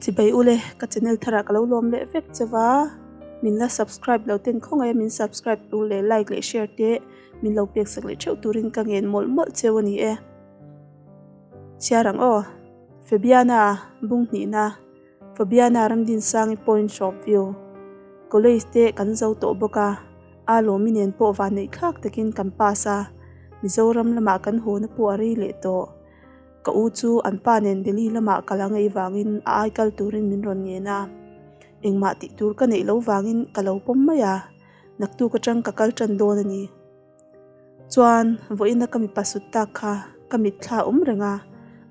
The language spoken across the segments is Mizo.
Chibai ule, ka channel tharah ka lo lawm leh vek che va, min la subscribe lo ten khawngaih a min subscribe tur leh like leh share te min lo pek sak leh theuh turin ka ngen mawlh mawlh cheu a ni e. Chhiar ang aw. Fabiana, bung hnihna, Fabiana Ramdinsangi point shop view. College te kan zo tawh bawk a, a lawmi nen pawh vanneih thlak takin kan pass a, Mizoram lamah kan haw na pawh a rei leh tawh. Ka u chu an pa nen Delhi lamah kal a ngei vangin a ai kal turin min rawn ngen a, engmah tih tur ka neih lo vangin ka lo pawm mai a, naktuk atang ka kal tan dawn a ni. Chuan vawiina ka mipa sut tak kha ka mitthla awm reng a,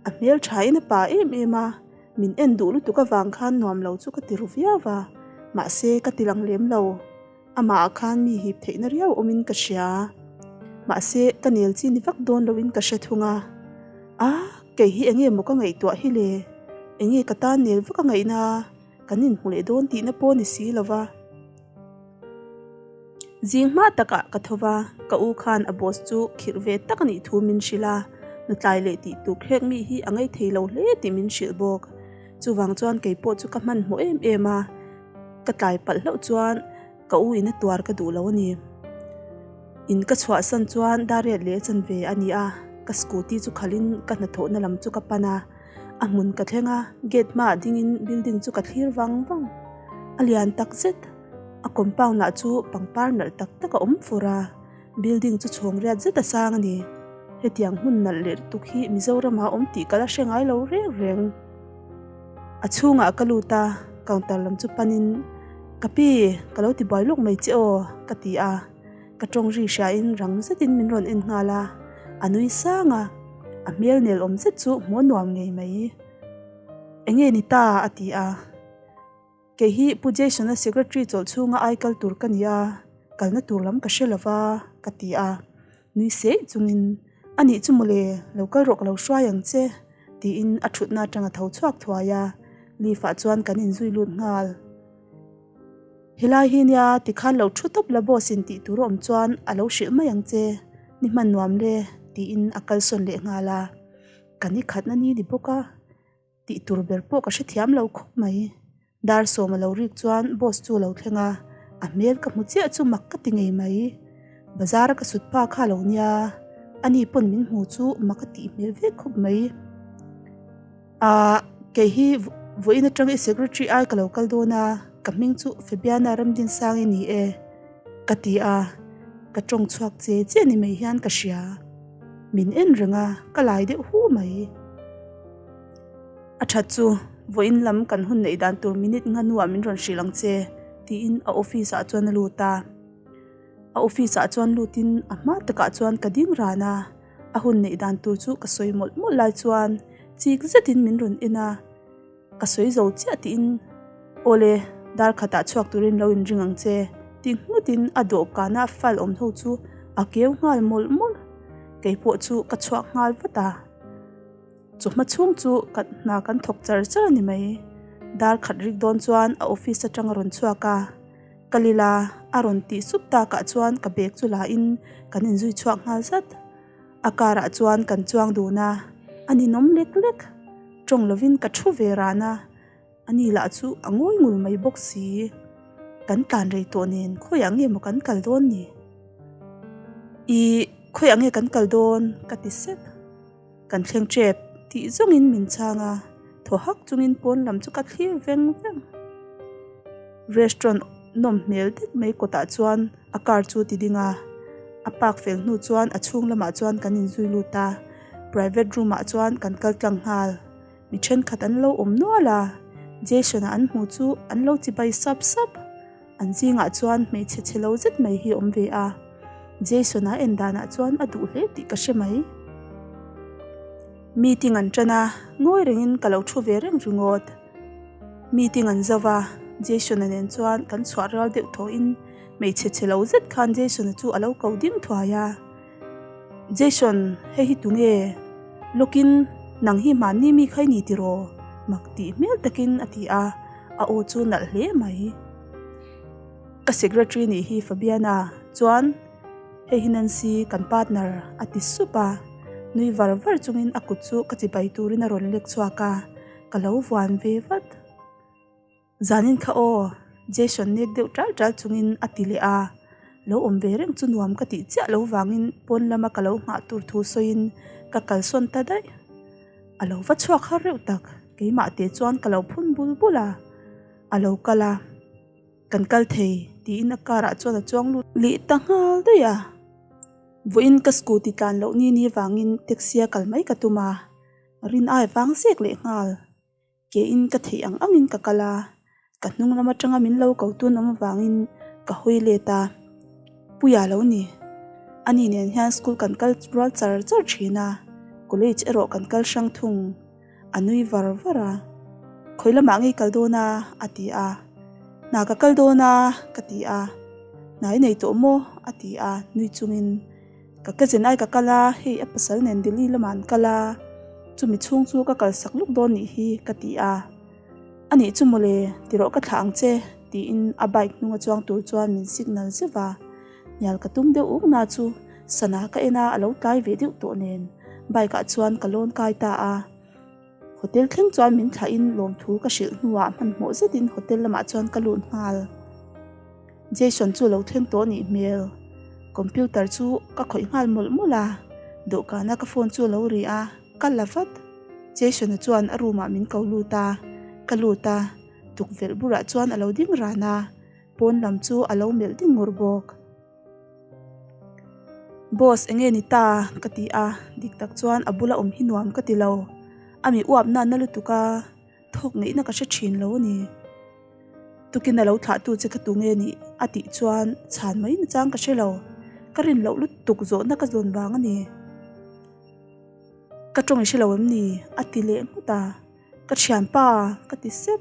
a hmel thain a pa em em a, min en duh lutuk avang khan nuam lo chu ka ti ru viau va, mahse ka ti lang lem lo. Amah ah khan mi hip theihna riau awmin ka hria. Mahse, ka nel chi ni vak dawn loin ka hre thung a. A, kei hi enge maw ka ngaihtuah hi le? Enge ka tan nel vak a ngaihna? Kan inhmu leh dawn tihna pawh ni si lo va. Zing hma takah ka tho va, ka u khan a boss chu khirh ve tak a nih thu min hrilh a, nutlai leh tih tur thlek mi hi a ngei thei lo hle tih min hrilh bawk. Chuvang chuan kei pawh chu ka hmanhmawh em em a. Ka tlai palh hlauh chuan ka u in a tuar ka duh lo a ni. In ka chhuahsan chuan dariat leh chanve a ni a, ka scooty chu khalhin ka hnathawhna lam chu ka pan a, a hmun ka thleng a, gate hmaah dingin building chu ka thlir vang vang. A lian tak zet, a compound lah chu pangpar nalh tak tak a awm fur a, building chu chhawng riat zet a sang a ni. Hetiang hmun nalh leh lutuk hi Mizoramah a awm tih ka la hre ngai lo reng reng. A chhungah ka lut a, counter lam chu panin, Ka pi, ka lo ti buai lawk mai che aw, ka ti a. Ka tawng ri hriain rang zetin min rawn en nghal a, a nui sang a, a hmel nel awm zet chu hmuh a nuam ngei mai. Enge ni ta? a ti a. Kei hi Pu Jason-a secretary chawlh chhunga ai kal tur ka ni a, kalna tur lam ka hre lova, ka ti a. Nui seih chungin, A nih chu mawle, lo kal rawh ka lo hruai ang che, tiin a thutna atang a tho chhuak thuai a, lift-ah chuan kan inzui lut nghal. Helai hi nia, tikhan lo thu tawp la boss in tih tur a awm chuan a lo hrilh mai ang che, ni hman nuam le, tiin a kalsawn leh nghal a. Ka ni khatna ni ni bawk a. Tih tur ber pawh ka hrethiam lo khawp mai. Dar sawm a lo rik chuan boss chu a lo thleng a, a hmel ka hmu chiah chu mak ka ti ngei mai. Bazar a ka sut pa kha a lo nia, ani pawn min hmu chu mak a tih hmel vek khawp mai. Ahh, kei hi vawiin atang i secretary ai ka lo kal dawn a, ka hming chu Fabiana Ramdinsangi ni e, ka ti a, ka tawng chhuak che che ni mai hian ka hria. Min en reng a, ka lai deuh hu mai. A that chu, vawiin lam kan hun neih dan tur minute nga hnuah min rawn hrilh ang che, tiin a office ah chuan a lut a. A office ah chuan lutin a hma takah chuan ka ding ran a, a hun neih dan tur chu ka sawi mawlh mawlh lai chuan chik zetin min rawn en a. Ka sawi zo chiah tiin, Awle, dar khatah chhuak turin lo inring ang che, ti nghutin a dawhkana file awm ho chu a keu nghal mawlh mawlh. Kei pawh chu ka chhuak nghal vat a. Chawhma chhung chu ka hna kan thawk char char a ni mai. Dar khat rik dawn chuan a office atang a rawn chhuak a, Ka lila a rawn tih sup takah chuan ka bag chu la in kan inzui chhuak nghal zat. A car ah chuan kan chuang dun a, a ninawm lek lek. Tawng lovin ka thu ve ran a, ani lah chu a ngawi ngul mai bawk si. Kan tlan rei tawh nen khawiah nge maw kan kal dawn ni? Ih, khawiah nge kan kal dawn? ka ti sep. Kan thleng tep tih zawngin min chhang a, thaw hak chungin pawn lam chu ka thlir veng veng. Restaurant nawm hmel det mai kawtah chuan a car chu ti ding a, a park fel hnu chuan a chhung lamah chuan kan inzui lut a, private room ah chuan kan kal tlang nghal. Mi thenkhat an lo awm nual a, Jason-a an hmu chu an lo chibai sap sap. An zingah chuan hmeichhe chhe lo zet mai hi a awm ve a, Jason-a en danah chuan a duh hle tih ka hre mai. Meeting an ṭan a, ngawi rengin ka lo ṭhu ve reng ringawt. Meeting an zo va, Jason-a nen chuan kan chhuah rual deuh thawhin hmeichhe chhe lo zet khan Jason-a chu a lo ko ding thuai a. Jason, hei hi tunge? Lawkin, nang hi hmanni mi kha i ni tiraw? Mak tih hmel takin a ti a, a aw chu nalh hle mai. Ka secretary nih hi Fabiana chuan, Hei hi Nancy, kan partner, a ti sup a. Nui var var chungin a kut chu ka chibai turin a rawn lek chhuak a, ka lo vuan ve vat. Zanin kha aw, Jason nek deuh ṭal ṭal chungin a ti leh a. Lo awm ve reng chu nuam ka tih chiah lo vangin pawn lama ka lo nghah tur thu sawiin ka kalsawn ta daih. A lo va chhuak har reuh tak, keimah te chuan ka lo phun bul bul a. A lo kal a, Kan kal thei, tiin a car ah chuan a chuang lut leh ta nghal daih a. Vawiin ka scooty tlan loh ni ni vangin taxi a kal mai ka tum a, rin ai vang zek leh nghal. Ke in ka theih ang angin ka kal a, ka hnung lam atanga min lo ko tun awm avangin ka hawi let a, Puia lo ni. Ani nen hian school kan kal rual char char thin a, college erawh kan kal hrang thung. A nui var var a, Khawi lamah ngei kal dawn a? a ti a. Hna ka kal dawn a? ka ti a. Hna i nei tawh maw? a ti a, nui chungin, Ka cousin ai ka kal a, hei a pasal nen Delhi lamah an kal a, chumi chhung chu ka kalsak luk dawn nih hi ka ti a. A nih chu mawle, tirawh ka thlah ang che, tiin a bike hnunga chuang tur chuan min signal zeuh a. Hnial ka tum deuh uk na chu sana ka en a, a lo tlai ve deuh tawh nen bike ah chuan ka lawn kai ta a. Hotel thleng chuan min thlahin lawmthu ka hrilh hnuah hmanhmawh zetin hotel lamah chuan ka lut nghal. Jason chu lo thleng tawh nih hmel. Computer chu ka khawih nghal mawlh mawlh a, dawhkana ka phone chu a lo ri a, ka la vat. Jason-a chuan a room ah min ko lut a, ka lut a, tukverh bulah chuan a lo ding ran a, pawn lam chu a lo melh ding ngur bawk. Boss enge ni ta? ka ti a, dik tak chuan a bula awm hi nuam ka ti lo. A mi uap na na lutuk a, thawk ngeihna ka hre thin lo a ni. Tukin a lo thlah tu che kha tu nge nih? a tih chuan chhan mai na chang ka hre lo. Ka rin loh lutuk zawhna ka zawn vang a ni. Ka tawng i hre lo em ni? a ti leh nghut a. Ka thianpa ka ti sep.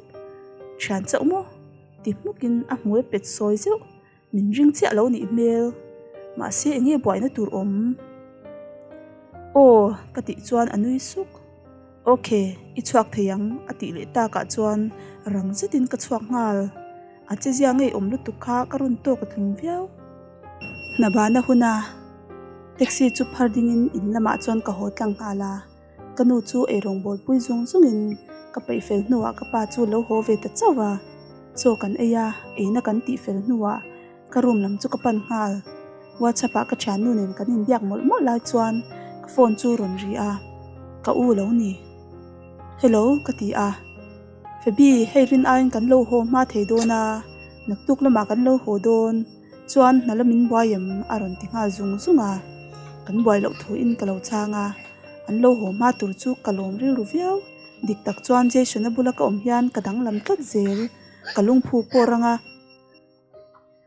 Thian chauh maw? ti hmukin a hmui a pet sawi zeuh. Min ring chiah lo nih hmel. Mahse eng nge buaina tur awm? Aw ka tih chuan a nui suk. Ok, i chhuak thei ang a tih leh takah chuan rang zetin ka chhuak nghal. A chezia ngeiawm lutuk kha ka rawn tawk a tling viau. Hna bana huna taxi chu phar dingin in lamah chuan ka haw tlang nghal a. Ka nu chu eirawng bawlpui zung zungin ka peih fel hnuah ka pa chu lo haw ve ta chauh a, chaw kan ei a, eina kan tih fel hnuah ka room lam chu ka pan nghal. WhatsApp ah ka thiannu nen kan inbiak mawlh mawlh lai chuan ka phone chu rawn ri a, ka u lo ni. Hello ka ti a, Fabi hei rin aiin kan lo haw hma thei dawn a, naktuk lamah kan lo haw dawn. Chuan hna lamin buai em a rawn ti nghal zung zung a, kan buai loh thuin ka lo chhang a. An lo haw hma tur chu ka lawm rilru viau. Dik tak chuan Jason-a bula ka awm hian ka danglam tlat zel, ka lungphu pawh rang a,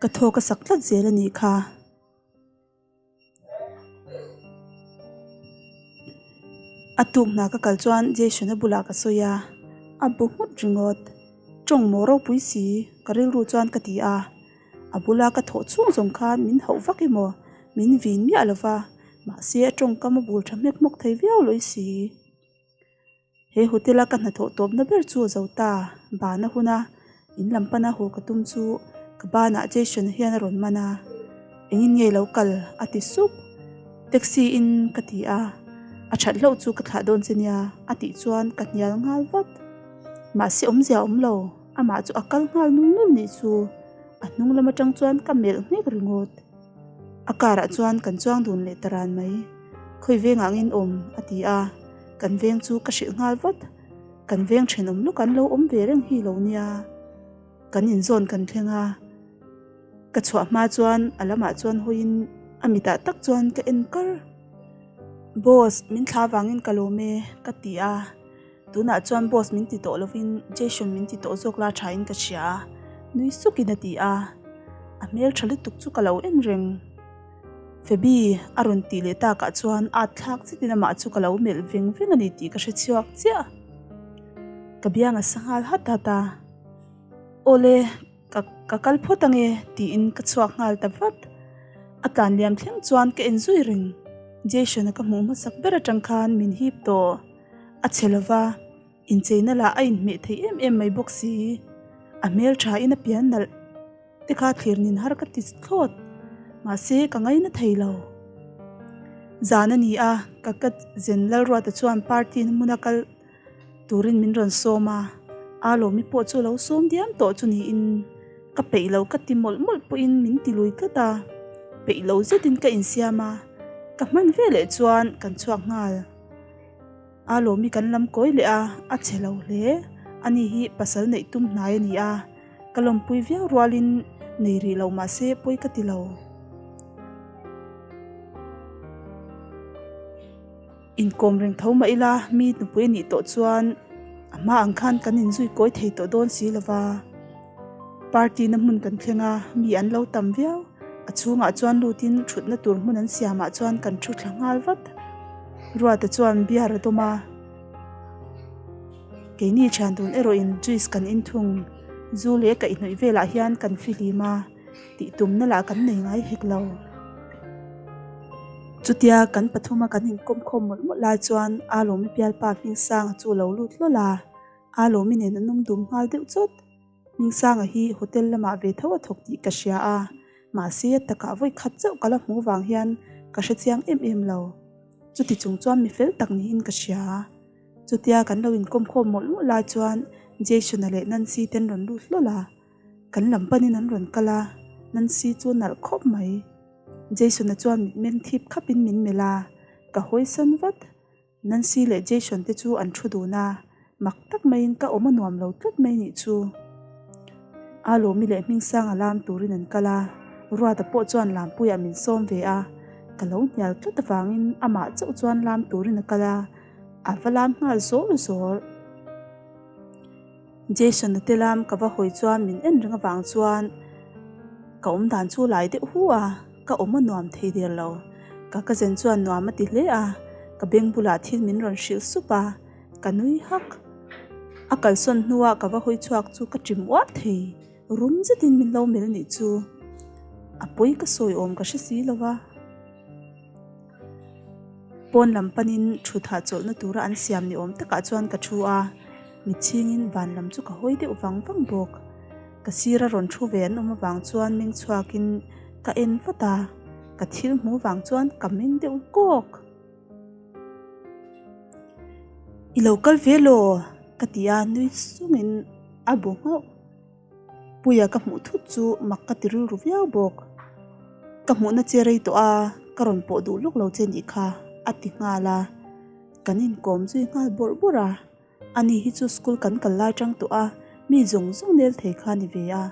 ka thaw ka sak tlat zel a nih kha. A tuk hna ka kal chuan Jason-a bulah ka sawi a, a bu nghut ringawt. Tawng maw ropui si, ka rilru chuan ka ti a. A bula ka thawh chhung zawng khan min hauh vak emaw, min vin miah lo va, mahse a tawngkam a bul tha hmek hmawk thei viau lawih si. He hotel a ka hnathawh tawpna ber chu a zo ta, bana huna in lam pana haw ka tum chu ka banah Jason hian a rawn man a, engin nge lo kal a ti sup, taxi in ka ti a, a that hlauh chu ka thlah dawn che nia a tih chuan ka hnial nghal vat, mahse awmzia a awm lo. Amah chu a kal nghal nul nul nih chu a hnung lam atang chuan ka melh nghek ringawt. A car ah chuan kan chuang dun leh ta ran mai. Khawi vengah ngin awm a ti a, kan veng chu ka hrilh nghal vat. Kan veng thenawm lawk an lo awm ve reng hi lo nia. Kan inzawn kan thleng a, ka chhuah hma chuan a lamah chuan hawiin a mitah tak chuan ka en kar. Boss, min thla vangin ka lawm e ka ti a. Tunah chuan boss min ti tawh lovin Jason min ti tawh zawk la thain ka hria a, nui sukin a ti a. A hmel tha lutuk chu ka lo en reng. Fabi a rawn tih leh takah chuan at thlak zetin amah chu ka lo melh veng veng a ni tih ka hre chhuak chiah. Ka biang a sa nghal hat hat a. Awle, ka ka kal phawt ange tiin ka chhuak nghal ta vat. A tlan liam thleng chuan ka en zui reng. Jason-a ka hmuh hmasak ber atang khan min hip tawh. A chhe lova, incheina lah a inhmeh thei em em mai bawk si. A hmel thain a pian nalh te kha thlir nin har ka ti thlawt, mahse ka ngaina thei lo. Zan a ni a, ka ka zen Lalruata chuan party na hmuna kal turin min rawn sawm a. Alawmi pawh chu lo sawm diam tawh chu niin ka peih lo ka ti mawlh mawlh pawhin min ti lui tlat a, peih lo zetin ka insiam a, ka hman veleh chuan kan chhuak nghal. Alawmi kan lam kawi leh a, a che lo hle. Ani hi pasal neih tum hnai a ni a, ka lawmpui viau rualin nei rih lo mahse pawi ka ti lo. Inkawm reng tho mah ila mi nupui a nih tawh chuan a hma ang khan kan inzui kawi thei tawh dawn si lo va. Party na hmun kan thleng a, mi an lo tam viau. A chhungah chuan lutin thutna tur hmun an siamah chuan kan thu thla nghal vat. Ruata chuan beer a dawm a, keini thian dun erawhin juice kan in thung. Zu leh kaihhnawih velah hian kan fihlim a. Tih tumna lah kan nei ngai hek lo. Chutia kan pathuma kan inkawm khawm mawlh mawlh lai chuan Alawmi bialpa Hmingsanga chu a lo lut hlawl a, Alawmi nen an awm dum nghal deuh chawt. Hmingsanga hi hotel lamah ve tho a thawk tih ka hria a, mahse a takah vawi khat chauh ka la hmuh vang hian ka hre chiang em em lo. Chuti chung chuan mi fel tak niin ka hria. Chutia kan lo inkawm khawm mawlh mawlh lai chuan Jason-a leh Nancy te an rawn lut hlawl a. Kan lam panin an rawn kal a, Nancy chu nalh khawp mai. Jason-a chuan mitmeng thip khapin min melh a, ka hawisan vat. Nancy leh Jason te chu an thu dun a, mak tak maiin ka awm a nuam lo tlat mai nih chu. Alawmi leh Hmingsanga lam turin an kal a, Ruata pawh chuan lampuiah min sawm ve a, ka lo hnial tlat avangin amah chauh chuan lam turin a kal a, a va lam nghal zawr zawr. Jason-a te lam ka va hawi chuan min en reng avang chuan ka awm dan chu lai deuh hu a, ka awm a nuam thei der lo. Ka cousin chuan nuam a ti hle a, ka beng bulah thil min rawn hrilh sup a, ka nui hak. A kalsawn hnua ka va hawi chhuak chu ka ṭim uar thei, rum zetin min lo melh nih chu. A pawi ka sawi awm ka hre si lo va. Pawn lam panin thutha chawlhna tura an siam ni awm takah chuan ka thu a, mitchhingin van lam chu ka hawi deuh vang vang bawk. Ka sira rawn thu ve an awm avang chuan meng chhuakin ka en vat a, ka thil hmu vang chuan ka meng deuh kawk. I lo kal ve law? ka ti a, nui sungin a bu nghauh. Puia ka hmuh thut chu mak ka ti rilru viau bawk. Ka hmuhna che rei tawh a, ka rawn pawh duh lawk lo che nih kha, a ti nghal a. Kan inkawm zui nghal bawrh bawrh a, ani hi chu school kan kal lai tang tawh a, mi zawng zawng nel thei kha a ni ve a,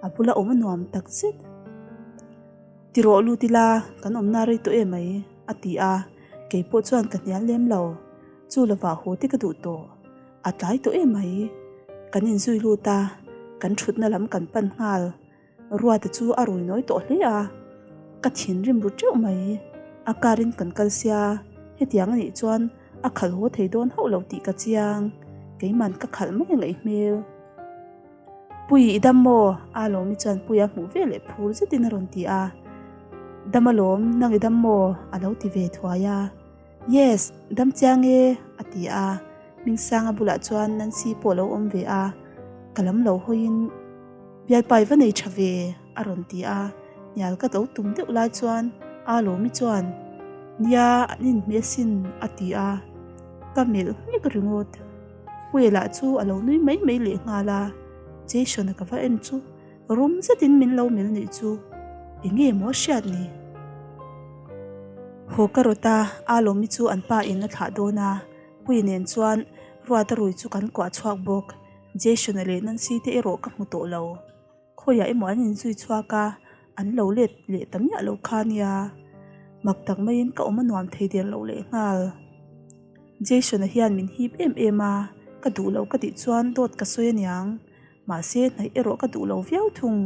a bula awm a nuam tak zet. Ti rawh lut ila, kan awmna rei tawh em mai, a ti a, keipawh chuan ka hnial lem lo. Chu lovah haw te ka duh tawh. A tlai tawh em mai. Kan inzui lut a, kan thutna lam kan pan nghal. Ruata chu a rui nawi tawh hle a, ka thinrim ru teuh mai. A car in kan kal sia, hetiang a nih chuan a khalh haw thei dawn hauh lo tih ka chiang. Keiman ka khalh mai a ngaih hmel. Pui i dam maw? A lawmi chuan Puia hmuh ve leh phur zetin a rawn ti a. Dam alawm, nang i dam maw? A lo ti ve thuai a. Yes, dam chiang e, a ti a. Hmingsanga bulah chuan Nancy pawh lo awm ve a, ka lam lo hawiin Bialpai va nei tha ve, a rawn ti a. Hnial ka lo tum deuh lai chuan A Lawmi chuan, Nia, an inhmeh asin, a ti a. Ka melh nghek ringawt. Puia lah chu a lo nui mai mai lehnghal a, Jason-a ka va en chu. Rum zetin min lo mil nih chu enge maw a hriat ni? Haw ka rawt a, Alawmi chu an pa in a thlah dawn a, Puii nen chuan Ruata rui chu kan kuah chhuak bawk. Jason-a leh Nancy te erawh ka hmu tawh lo. Khawiah emaw an inzui chhuak a, an lo let leh ta miah lo kha nia. Mak tak maiin ka awm a nuam thei der loh lehnghal. Jason-a hian min hip em em a, ka duh lo ka tih chuan dawt ka sawi aniang. Mahse, hnaih erawh ka duh lo viau thung.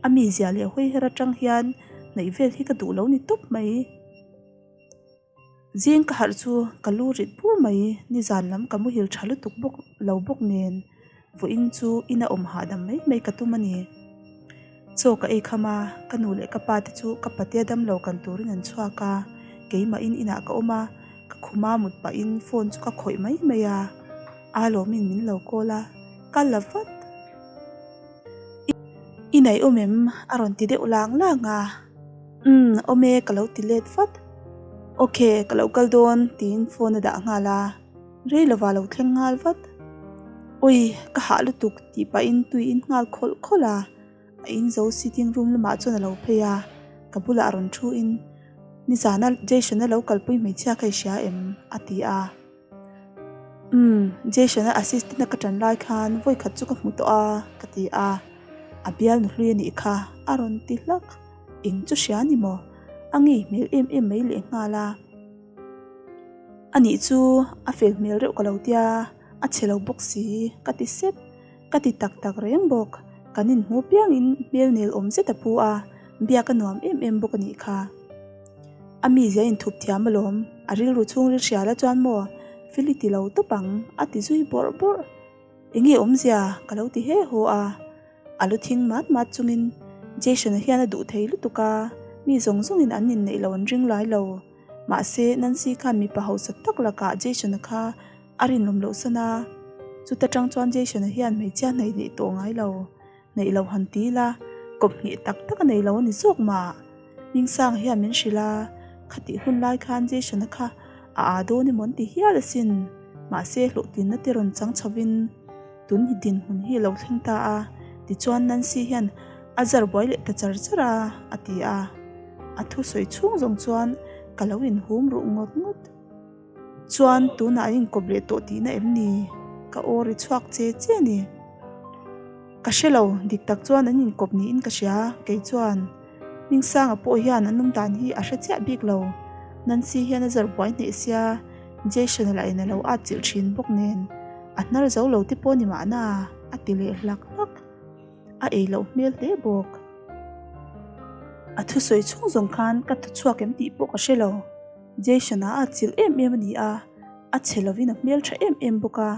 A mizia leh hawi her atang hian hnaih vel hi ka duh lo ni tawp mai. Zing ka harh chu ka lu rit bur mai, nizan lam ka muhil tha lutuk bawk lo bawk nen vawiin chu ina awm hahdam mai mai ka tum a ni. Chaw ka ei kham a, ka nu leh ka pa te chu ka patea damlo kan turin an chhuak a, keimahin inah ka awm a, ka khuma mut pahin phone chu ka khawih mai mai a, a lawmin min lo call a. Ka la vat. I naih awm em? A rawn ti deuh lang lang a. Umm, awm e ka lo ti let vat. Ok, ka lo kal dawn tiin phone a dah nghal a. Rei lova lo thleng nghal vat. Awi, ka hah lutuk tih pahin tui in nghal khawlh khawlh a, a in zo sitting room lamah chuan a lo phei a, ka bulah rawn thu in, Nizana Jason-a lo kalpui hmeichhia kha i hria em? a ti a. Umm, Jason-a assistant-a ka ṭan lai khan vawikhat chu ka hmu tawh a, ka ti a, a bialnu hlui a nih kha a rawn ti hlak. Eng chu hria ni maw? A ngei hmel em em mai lehnghal a. A nih chu a fel hmel reuh ka lo tia, a chhe lo bawk si ka ti sep. Ka ti tak tak reng bawk. Kan inhmu piangin hmel nel awm zet a pu a, biak a nuam em em bawk a nih kha. A mizia inthup thiam alawm, a rilru chhungril hria la chuan maw Feli ti lo tawp ang a ti zui bawrh bawrh. Enge awmzia ka lo ti he haw a, a lu thing mat mat chungin Jason-a hian a duh thei lutuk a, mi zawng zawngin an inneih lo an ring lai lo. Mahse, Nancy khan mipa hausa tak lakah Jason-a kha a rinawm loh san a, chuta tang chuan Jason-a hian hmeichhia hnaih neih tawh ngai lo, neih lo han ti ila, kawp ngheh tak tak a nei lo a ni zawk mah. Hmingsanga hian min hrilh a, khatih hun lai khan Jason-a kha a aa dawn emaw an ti hial asin, mahse hlawhtlinna te rawn chang chhovin tun hi dinhmun hi a lo thleng ta a, tichuan Nancy hian a zar buai leh ta char char a, a ti a. A thusawi chhung zawng chuan ka lo inhum ruh ngawt ngawt. Chuan tunah an inkawp leh tawh tihna em ni? Ka aw ri chhuak che che a ni. Ka hre lo, dik tak chuan an inkawp niin ka hria, kei chuan Hmingsanga pawh hian an awm dan hi a hre chiah bik lo. Nancy hian a zar buai hneh sia, Jason-a lah in a lo atchilh thin bawk nen, a hnar zo lo te pawh ni mahna a ti leh hlak hlak. A ei loh hmel hle bawk. A thusawi chhung zawng khan ka thaw chhuak em tih pawh ka hre lo. Jason-a a atchilh em em a ni a, a chhe lovin a hmel tha em em bawk a,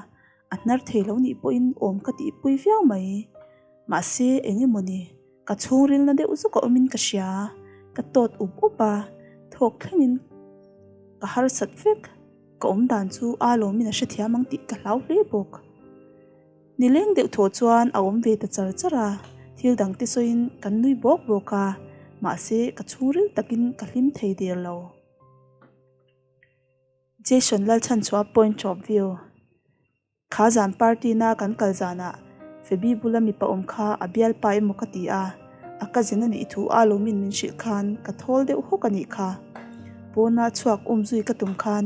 a hnar thei lo nih pawhin awm ka tihpui viau mai. Mahse, eng emaw ni, ka chhungrilna deuh zawk a awmin ka hria, ka tawt up up a, thawk thlengin ka harsat vek. Ka awm dan chu a lawmin a hrethiam ang tih ka hlau hle bawk. Nileng deuh thaw chuan a awm ve ta char char a, thil dang te sawiin kan nui bawk bawk a, mahse ka chhungril takin ka hlim thei der lo. Jason Lalchhanchhuah point of view. Kha zan party na kan kal zanah Fabi bula mipa awm kha a bialpa emaw ka ti a, a cousin a nih thu a lawmin min hrilh khan ka thawl deuh hawk a nih kha. Pawna chhuak um zui ka tum khan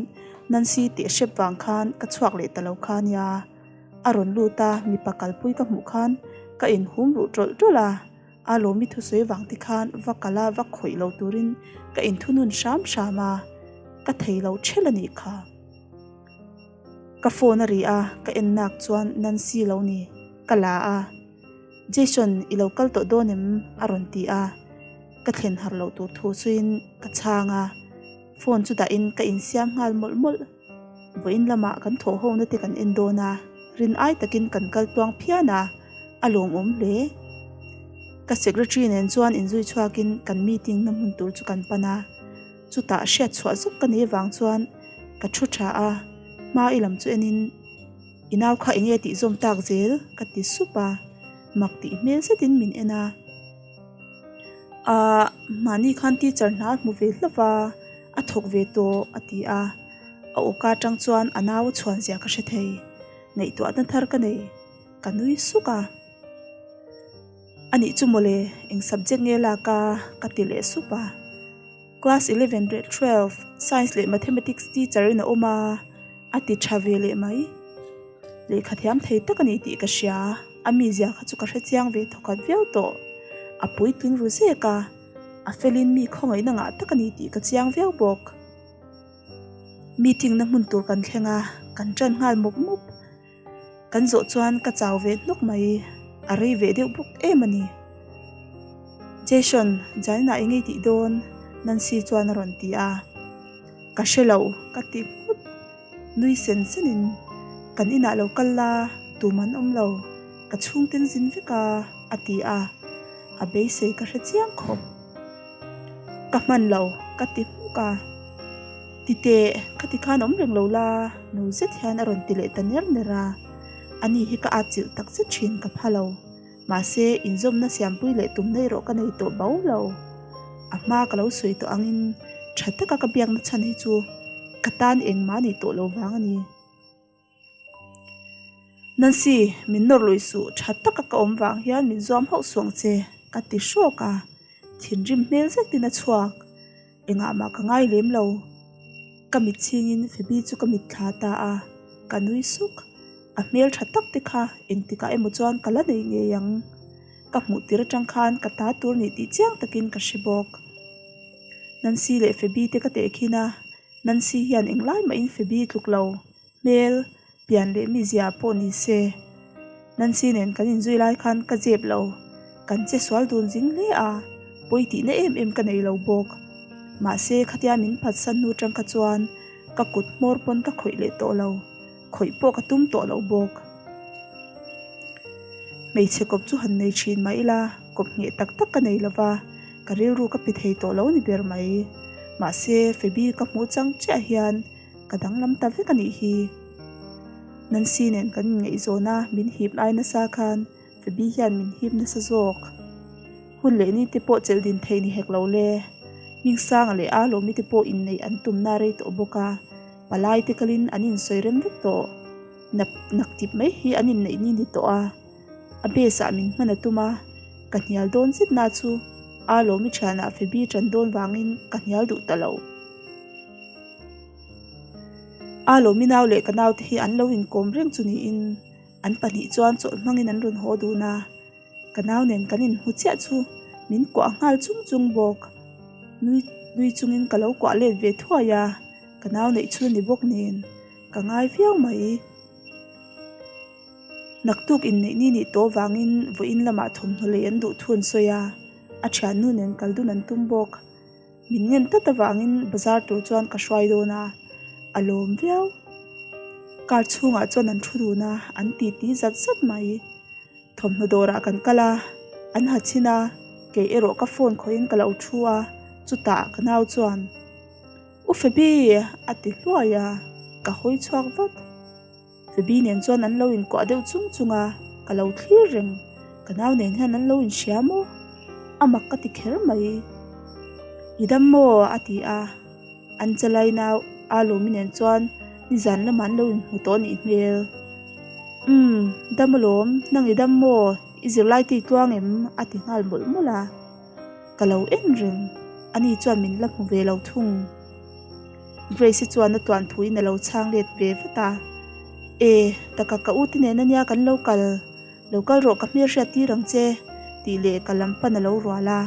Nancy teh hrep vang khan ka chhuak leh ta lo kha nia. A rawn lut a, mipa kalpui ka hmuh khan ka inhum ruh tawlh tawlh a, a lawmi thusawi vang te khan va kal a va khawih lo turin ka inthunun hram hram a, ka thei lo ṭhelh a nih kha. Ka phone a ri a, ka en nak chuan Nancy lo ni, ka la a, Jason i lo kal tawh dawn em? a rawn ti a, ka thlen har loh tur thu suiin ka chhang a, phone chu dahin ka insiam nghal mawlh mawlh. Vawiin lamah kan thawh hona te kan en dawn a, rin ai takin kan kal tluang phian a, a lawmawm hle. Ka secretary nen chuan inzui chhuakin kan meeting na hmun tur chu kan pan a, chutah hriat chhuah zawk ka nei avang chuan ka thu tha a, hma i lam chu enin i nau kha enge tih zawm tak zel ka ti sup a, mak tih hmel zetin min en a. Ahh mahni khan teacher hna a hmu ve hlauh va, a thawk ve tawh a ti a. A awka atang chuan a nau a chhuan zia ka hre thei. Ngaihtuahna thar ka nei. Ka nui suk a. A nih chu mawle, eng subject nge lak a? Ka ti leh sup a. Class 11 leh 12, Science leh Mathematics teacher in a awm a, a ti tha ve leh mai. Lehkha thiam thei tak a ni tih ka hria. A mizia kha chu ka hre chiang ve thawkhat viau tawh. A puitling ru zek a, a felin mi khawngaihna ngah tak a ni tih ka chiang viau bawk. Meeting na hmun tur kan thleng a, kan ṭan nghal mawp mawp. Kan zawh chuan ka chau ve hnawk mai, a rei ve deuh bawk em a ni. Jason, Jaina eng ei tih dawn? Nancy chuan a rawn ti a. Ka hre lo, ka ti nghut. Nui sen senin, Kan inah lo kal la, tum an awm lo, ka chhungten zin vek a, a ti a. A beisei ka hre chiang khawp. Ka hman lo, ka ti hmuk a. Ti teh, ka ti khan awm reng lo la, no zet hian a rawn ti leh ta ner ner a. Ani hi ka atchilh tak zet thin ka pha lo. Mahse, inzawmna siampui leh tumna erawh ka nei tawh bau lo. A hma ka lo sawi tawh angin tha taka ka biakna chhan hi chu ka tan engmah a nih tawh lo vang a ni. Nancy, min nawr lui suh, tha taka ka awm vang hian min zuam hauh suh ang che, ka ti hrawk a. Thinrim hmel zetin a chhuak. Engah mah ka ngai lem lo. Ka mit chhingin Phoebe chu ka mit thla ta a, ka nui suk. A hmel tha tak te kha engtikah emaw chuan ka la nei ngei ang. Ka hmuh tir atang khan ka ta tur nih tih chiang takin ka hre bawk. Nancy leh Phoebe te ka tehkhin a, Nancy hian englai mahin Phoebe tluk lo, hmel, pian leh mizia pawh ni se. Nancy nen kan inzui lai khan ka zep lo, kan che sual dun zing hle a, pawi tihna em em ka nei lo bawk. Mahse khatia min phatsan hnu tang kha chuan ka kut hmawr pawn ka khawih leh tawh lo, khawih pawh ka tum tawh lo bawk. Hmeichhe kawp chu han nei thin mah ila, kawp ngheh tak tak ka nei lo va, ka rilru ka pe thei tawh lo ni ber mai. Mahse Phoebe ka hmuh chang chiah hian ka danglam ta vek a nih hi. Nancy nen kan inngaihzawn a, min hip lai nasa khan Phoebe hian min hip nasa zawk. Hun leh ni te pawh chelh din thei ni hek lo le. Hmingsanga leh Alawmi te pawh inneih an tumna rei tawh bawk a, palai te kalin an insawi rem vek tawh. Nak nak tip mai hi an inneih ni ni tawh a, a base ah min hman a tum a, ka hnial dawn zet na chu Alawmi thianah Phoebe tan dawn vangin ka hnial duh ta lo. Alawmi nau leh ka naute hi an lo inkawm reng chu niin an pahnih chuan chawlh hmangin an rawn haw dun a. Ka nau nen kan inhmu chiah chu min kuah nghal chung chung bawk. Nui nui chungin ka lo kuah let ve thuai a, ka nau neih chhun a ni bawk nen ka ngai viau mai. Naktuk inneih ni nih tawh vangin vawiin lamah thawmhnaw lei an duh thu an sawi a, a thiannu nen kal dun an tum bawk. Min ngen tlat avangin bazar tur chuan ka hruai dawn a, a lawm viau. Car chhungah chuan an thu dun a, an titi zat zat mai. Thawmhnaw dawrah kan kal a, an ha chhin a, kei erawh ka phone khawihin ka lo thu a, chutah ka nau chuan, U Phoebe! a ti hluai a, ka hawi chhuak vat. Phoebe nen chuan an lo inkuah deuh chung chung a, ka lo thlir reng, ka nau nen hian an lo inhria maw? A mak ka ti kher mai. I dam maw? a ti a. An chalai nau a lawmi nen chuan nizan lamah an lo inhmu tawh a nih hmel. Umm, dam alawm, nang i dam maw? I zirlai te i tluang em? a ti nghal mawlh mawlh a. Ka lo en reng, ani chuan min la hmu ve lo thung. Grace-i chuan a tuan thuin a lo chhang let ve vat a. E, taka ka u te nen ania kan lo kal, lo kal rawh ka hmel hriat tir ang che, tih leh ka lam pan a lo rual a,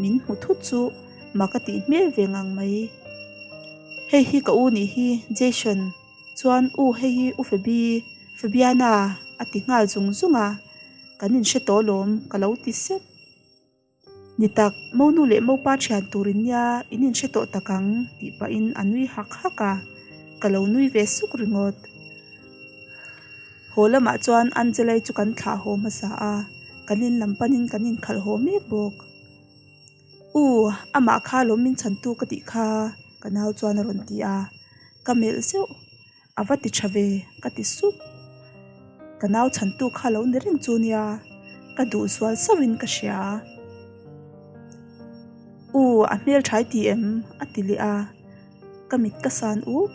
min hmu thut chu Mak a tih hmel ve ngang mai. Hei hi ka u nih hi Jason chuan u hei hi u Fabi, Fabiana a ti nghal zung zung a, kan inhre tawh alawm ka lo ti sep. Ni tak, monu leh mopa thian tur in nia in inhre tawh tak ang tih pahin a nui hak hak a, ka lo nui ve suk ringawt. Haw lamah chuan Angela-i chu kan thlah haw hmasa a, kan in lam panin kan inkhalh haw mek bawk. U, amah kha lawm min chhantu ka tih kha, ka nau chuan a rawn ti a, ka melh zeuh, a va ti tha ve, ka ti sup. Ka nau chhantu kha lo ni reng chu nia, ka duh zual sauhin ka hria. U, a hmel thai ti em? a ti leh a, ka mit ka san uk.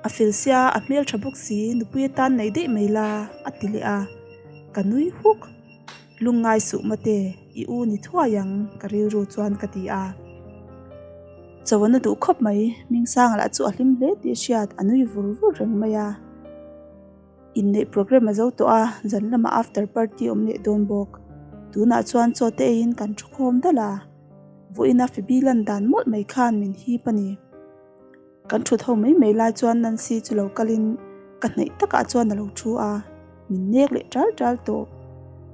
A fel sia, a hmel tha bawk si, nupui atan nei daih mai la, a ti leh a, ka nui huk. Lungngai suh mate, i u ni thuai ang, ka rilru chuan ka ti a. Chawana duh khawp mai, Mingsanga lah chu a hlim hle tih hriat a nui vur vur reng mai a. Inneih programme a zo tawh a, zan lamah after party awm leh dawn bawk. Tunah chuan chaw te eiin kan thu khawm dal a, vawiina Phoebe lan dan mawlh mai khan min hip a ni. Kan thut ho mai mai lai chuan Nancy chu lo kalin ka hnaih takah chuan a lo thu a, min nek leh ṭal ṭal tawh.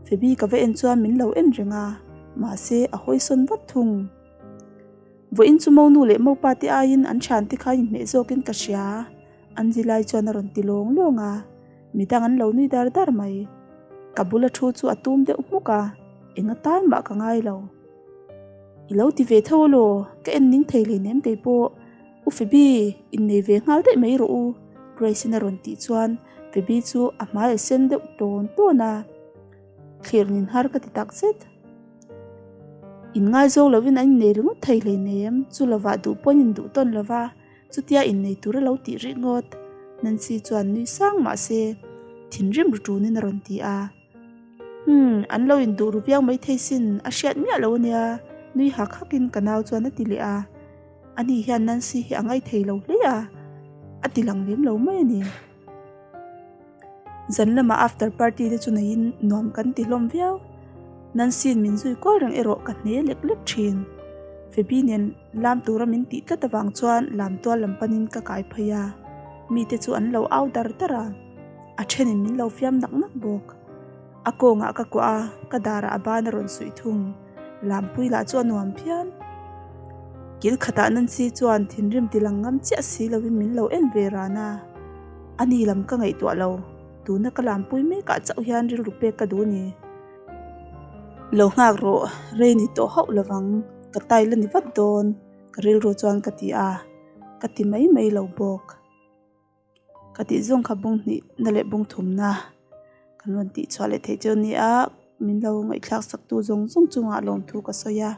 Phoebe ka va en chuan min lo en reng a, mahse a hawisawn vat thung. Vawiin chu monu leh mopa te aiin an thiante kha inhmeh zawkin ka hria, Angie-lai chuan a rawn ti lawng lawng a, midang an lo nui dar dar mai. Ka bula thu chu a tum deuh hmuk a, eng atan mah ka ngai lo. I lo ti ve tho alaw, ka en ning thei hleinem kei pawh. U Phoebe, innei ve nghal daih mai rawh u, Grace-in a rawn tih chuan Phoebe chu a hmai a sen deuh tawn tawn a, thlir nin har ka ti tak zet. Inngaizawng lovin an innei ringawt thei hleinem, chu lovah duh pawn induh tawn lova, chutia innei tur a lo tih rih ngawt. Nancy chuan nui sang mah se. Thinrim ru ṭunin a rawn ti a. Umm, an lo induh ru viau maithei sin, a hriat miah lo ania, nui hak hakin ka nau chuan a ti leh a. Ani hian Nancy hi a ngaithei lo hle a, a ti lang lem lo mai a ni. Zan lamah after party te chu neiin nuam kan ti hlawm viau. Nancy-in min zui kual reng erawh ka hne lek lek thin. Phoebe nen lam tura min tih tlat avang chuan lam tual lam panin ka kai phei a, mite chu an lo au dar dar a, a thenin min lo fiam nak nak bawk. A kawngah ka kuah a, ka darah a ban a rawn suih thung. Lampui lah chu a nuam phian. Kil khatah Nancy chuan thinrim ti lang ngam chiah si lovin min lo en ve ran a. A ni lam ka ngaihtuah lo, tuna ka lampui mekah chauh hian rilru pek ka duh ni. Lo nghak rawh, rei ni tawh hauh lovang, ka tai la ni vat dawn, ka rilru chuan ka ti a, ka ti mai mai lo bawk. Ka tih zawng kha bung hnih na leh bung thum na kan rawn tih chhuah leh theih chu a ni a, min lo ngaihthlak sak tu zawng zawng chungah lawmthu ka sawi a,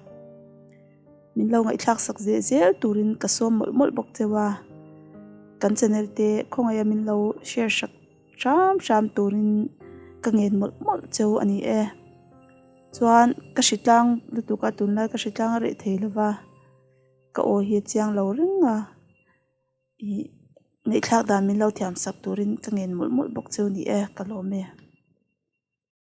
min lo ngaihthlak sak zel zel turin ka sawm mawlh mawlh bawk cheu a, kan channel te khawngaih a min lo share sak hram hram turin ka ngen mawlh mawlh cheu a ni e. Chuan ka hritlang lutuk a tunlai ka hritlang a reh thei lova ka aw hi a chiang lo reng a. Ih ngaihthlak dan min lo thiam sak turin ka ngen mawlh mawlh bawk cheu ni e, ka lawm e.